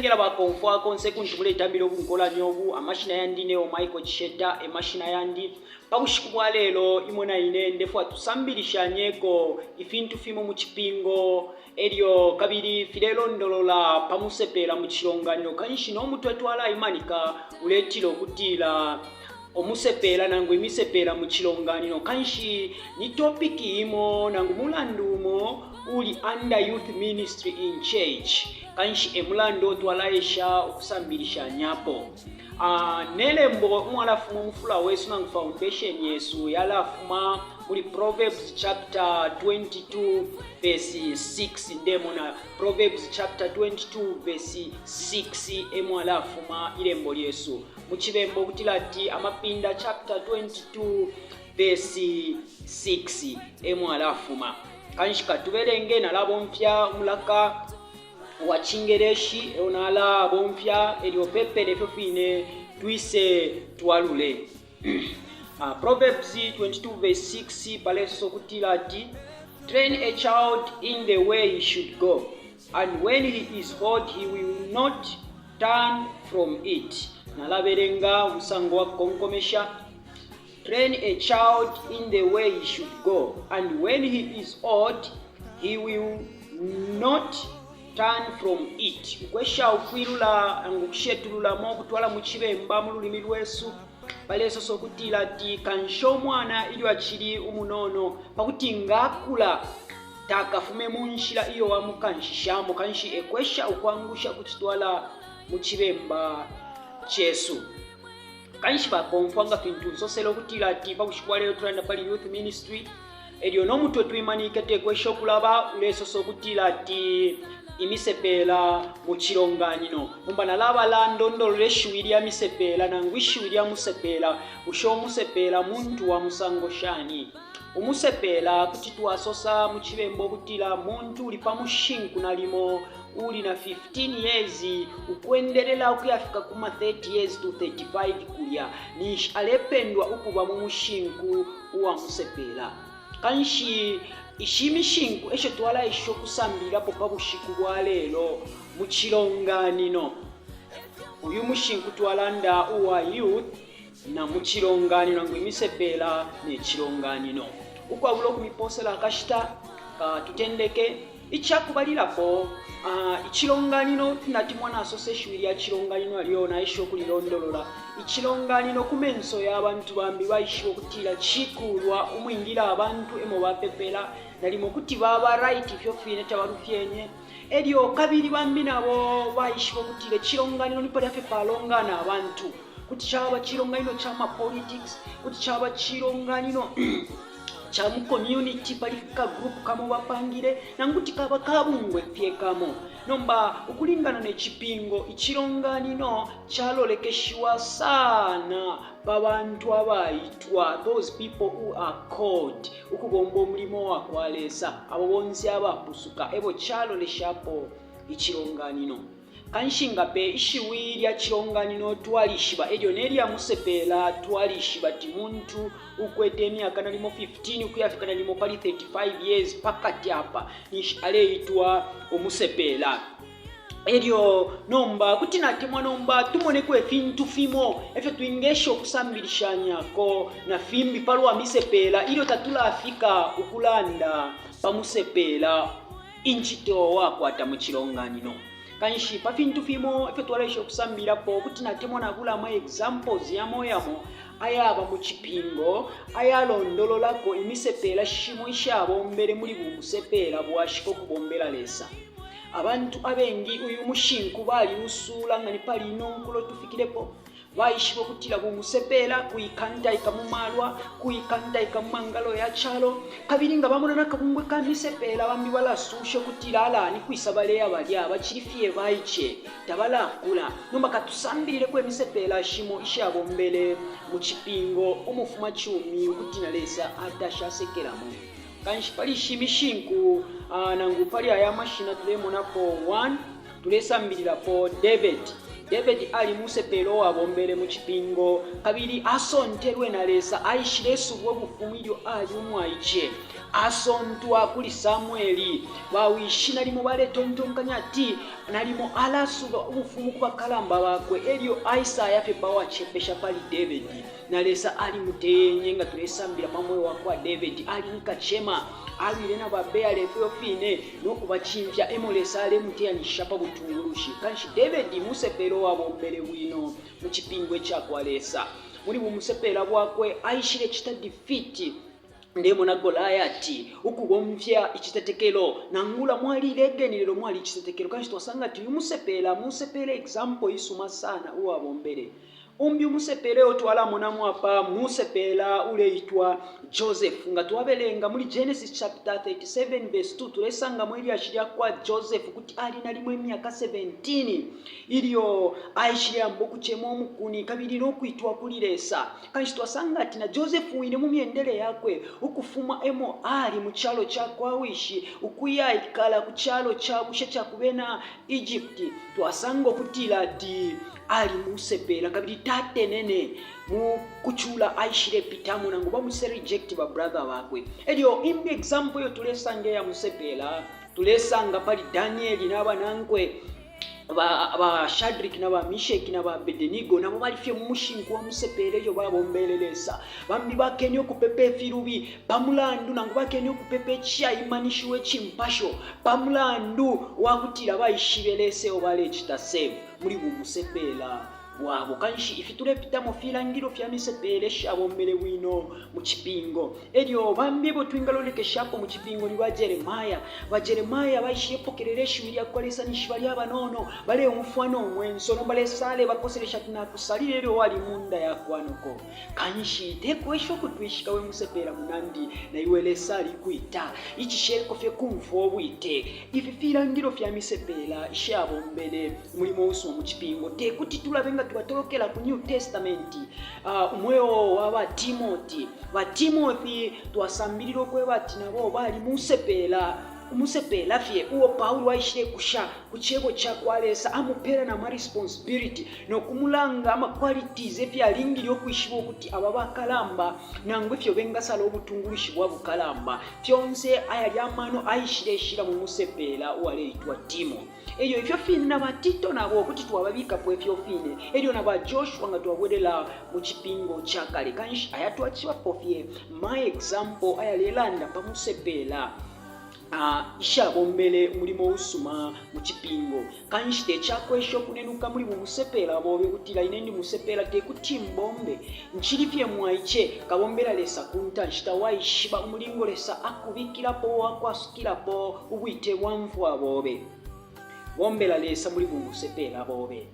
Ndesengela bakomfwa konse kuntu muletambila ubunkolanya ubu. Amashina yandi Neo Michael Chisheta e mashina yandi. Pa bushiku bwa lelo imwe na ine ndefwaya tusambilishanyeko ifintu fimo mu cipingo elyo kabili filelondolola pa musepela mu cilonganino. Kanshi no mutwe twalaimanika uletila ukutila umusepela nangu imisepela mu cilonganino. Kanshi ni topic imo nangu mulandu umo uli under youth ministry in church. Kanshi e mulandu uo twalaesha ukusambilishanyapo. Ah, ne lembo umwalafuma umufula wesu nangu foundation yesu yalafuma muli Proverbs chapter 22 verse 6. Ndemona Proverbs chapter 22 verse 6 emwalafuma ilembo lyesu. Mu Cibemba ukutila ati Amapinda chapter 22 verse 6 emwalafuma. Kanshi katubelenge, nalabomfya umulaka wa Cingeleshi eo nalabomfya elyo pepele ifyo fine twise twalule. Ah, Proverbs 22 verse 6 palesosa ukutila ati train a child in the way he should go and when he is old he will not Turn from it. Nalabelenga umusango wa kukonkomesha. Train a child in the way he should go, and when he is old, he will not turn from it. Ukwesha ukwilula nangu ukushetululamo ukutwala mu Cibemba mu lulimi lwesu, balesosa ukutila ati kansha umwana ilyo acili umunono pakuti nga akula Takafume mu nshila iyo wamukanshishamo, kanshi ekwesha ukwangusha ukucitwala mu Cibemba cesu. Kanshi bakomfwa nga fintu nsosele ukutila ati pa bushiku bwa lelo tulanda pali Youth Ministry, elyo no mutwe twimanike tekwesha ukulaba ulesosa ukutila ati imisepela mu cilonganino. Nomba nalabala ndondolole ishiwi lya misepela nangu ishiwi lya musepela. Bushe umusepela muntu wa musango shani? Umusepela kuti twasosa mu Cibemba ukutila muntu uli pa mushinku nalimo uuli na 15 years ukwendelela ukuyafika ku ma 30 years to 35 kulya ninshi alependwa ukuba mu mushinku uwa musepela. Kanshi ishi mishinku esho twalaesha ukusambililapo pa bushiku bwa lelo mu cilonganino. Uyu mushinku twalanda uwa youth na mu cilonganino nangu imisepela ne cilonganino. Ukwabula ukumipoosela akashita, ka tutendeke. Ica kubalilapo, icilonganino, natemwa nasosa ishiwi lya cilonganino alyo naesha ukulilondolola. Icilonganino ku menso ya bantu bambi baishiba ukutila cikuulwa umwingila abantu emo bapepela, nalimo kuti baba right ifyo fine tabalufyenye. Elyo kabili bambi nabo baishiba ukutila icilonganino ni palya fye palongana abantu. Kuti caba cilonganino ca ma politics, kuti caba cilonganino ca mu community pali ka group kamo bapangile, nangu kuti kaba kabungwe fye kamo. Nomba ukulingana ne cipingo, icilonganino calolekeshiwa sana pa bantu abaitwa, those people who are called ukubomba umulimo wa kwa Lesa, abo bonse abapusuka ebo caloleshapo icilonganino. Kanshi nga pe ishiwi lya cilonganino twalishiba elyo ne lya musepela twalishiba ati muntu ukwete imyaka nalimo 15 ukuyafika nalimo pali 35 years pakati apa ninshi aleitwa umusepela. Elyo nomba kuti natemwa nomba tumoneko ifintu fimo efyo twingesha ukusambilishanyako na fimbi palwa misepela ilyo tatulafika ukulanda pa musepela incito wakwata mu cilonganino. Kanshi pa fintu fimo ifyo twalaesha ukusambililapo, kuti natemwa nabula ama examples yamo yamo ayaba mu cipingo ayalondololako imisepela shimo ishabombele muli bumusepela bwashika ukubombela Lesa. Abantu abengi uyu mushinku baliusuula nga ni pali ino nkulo tufikilepo. Baishiba ukutila bumusepela kuikantaika mu malwa, kuikantaika mu mangalo ya calo, kabili nga bamona na kabungwe ka misepela bambi balasusha ukutila ala ni kwisa baleya balya, bacili fye baice, tabalakula. Nomba katusambilileko imisepela shimo ishabombele mu cipingo umufumacumi ukuti na Lesa atasha asekelamo. Kanshi pali ishi mishinku nangu pali aya mashina tulemonapo 1 Tulesambililapo David. David ali musepela uwabombele mu cipingo kabili asontelwe na Lesa. Aishilesubwa ubufumu ilyo ali umwaice. Asontwa kuli Samweli. Bawishi nalimo baletontonkanya ati nalimo alasuba ubufumu ku bakalamba bakwe e lyo aisaya fye pa wacepesha pali Davidi. Na Lesa alimuteyenye nga tulesambila pa mweo wa kwa Davidi. Ali ni kacema, alwile na babeale ifyo fine no kubacimfya, e mo Lesa alemuteyanishisha pa butungulushi. Kanshi Davidi musepela uwabombele bwino mu cipingo ica kwa Lesa. Muli bumusepela bwakwe aishilecita defeat Ndemona Goliati ukubomfya icitetekelo, nangula mwali ilegeni lelo mwali icitetekelo. Kanshi twasanga ati uyu musepela, musepela example isuma sana uwabombele. Umbi umusepela eo twalamonamo apa, musepela uleitwa Joseph. Nga twabelenga muli Genesis chapter 37 verse 2, tulesangamo ilyashi lya kwa Joseph ukuti ali nalimo imyaka 17 ilyo aishileamba ukucema umukuni kabili no kwitwa kuli Lesa. Kanshi twasanga ati na Joseph wine mu myendele yakwe ukufuma emo ali mu calo ca kwa wishi ukuyaikala ku calo ca busha ca ku bena Egypt, twasanga ukutila ati ali musepela kabili tatenene mu kucula aishilepitamo nangu bamucite reject ba brother bakwe. Elyo imbi example iyo tulesanga iya musepela tulesanga pali Danieli nabanankwe ba, ba Shadrach na ba Misheki na ba Abednego nabo bali fye mu mushinku wa musepele ilyo babombeele Lesa. Bambi bakene ukupepa ifilubi pa mulandu nangu bakene ukupepa icishaimanishiwa icimpasho pa mulandu wa kutila baishibe Lesa eo balecita serve muli bumusepela bwabo. Kanshi ifi tulepitamo filangililo fya misepele ishabombele bwino mu cipingo. E lyo bambi ebo twingalolekeshapo mu cipingo ni ba Jeremiah. Ba Jeremiah baishilepokelela ishiwi lya kwa Lesa ninshi bali abanono, baleumfwa no mwenso. Nomba Lesa alebakoselesha ati, Nakusalile ilyo wali mu nda ya kwa noko. Kanshi te kwesha ukutwishika we musepela munandi, na iwe Lesa alikwita. Icisheleko fye kumfwa ubwite. Ifi filangililo fya misepela ishabombele umulimo usuma mu cipingo. Te kuti tulabe nga twatolokela ku New Testament, uh, umweo wa ba Timothy. Ba Timothy twasambilila ukweba ati nabo bali musepela umusepela fye uo Paulo aishile kusha ku cebo ca kwa Lesa, amupela na ma responsibility no kumulanga ama qualities ifyo alingile ukwishiba ukuti aba bakalamba nangu ifyo bengasala ubutungulushi bwa bukalamba fyonse ayali amano aishileshila mu musepela uwaleitwa Timo. Elyo ifyo fine na ba Tito nabo kuti twababikapo ifyo fine, elyo na ba Joshua nga twabwelela mu cipingo ca kale. Kanshi aya twacibapo fye ma example ayalelanda pa musepela uh, ishabombele umulimo usuma mu cipingo. Kanshi te cakwesha ukunenuka muli bumusepela bobe ukutila ine ndi musepela te kuti mbombe, ncili fye mwaice, kabombela Lesa ku ntanshi. Tawaishiba umulingo Lesa akubikilapo uwakwasukilapo ubwite bwa mfwa bobe. Bombela Lesa muli bumusepela bobe.